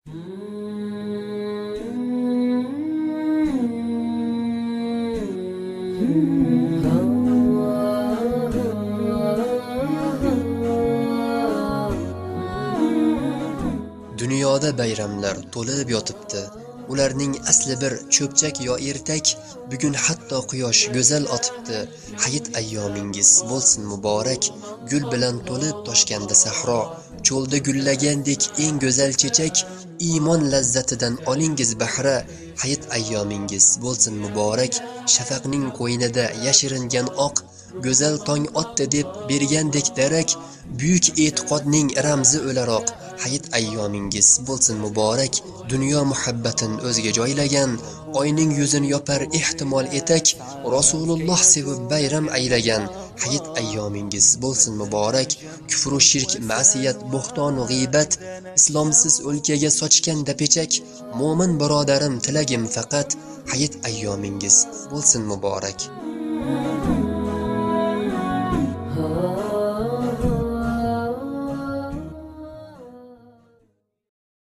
Dunyoda bayramlar to'lib yotibdi. Ularning asli bir cho'pchak yo ertak, bugun hatto quyosh go'zal otibdi. Hayit ayyomingiz bo'lsin muborak, gul bilan to'lib toshganda sahro, cho'lda gullagandek eng go'zal chechak, iymon lazzatidan olingiz bahra. Hayit ayyomingiz bo'lsin muborak, shafaqning qo'ynida yashiringan oq, go'zal tong otdi deb bergandek darak, buyuk e'tiqodning ramzi o'laroq. Hayit ayyomingiz bo'lsin muborak, dunyo muhabbatin o'ziga joylagan, oyning yuzini yopar ehtimol etak, Rasululloh sevib bayram aylagan. Hayit ayyomingiz bo'lsin muborak, kufru shirk, ma'siyat, bo'xton va g'iybat, islomsiz o'lkaga sochgan dapechak, mo'min birodarim tilagim faqat, hayit ayyomingiz bo'lsin muborak.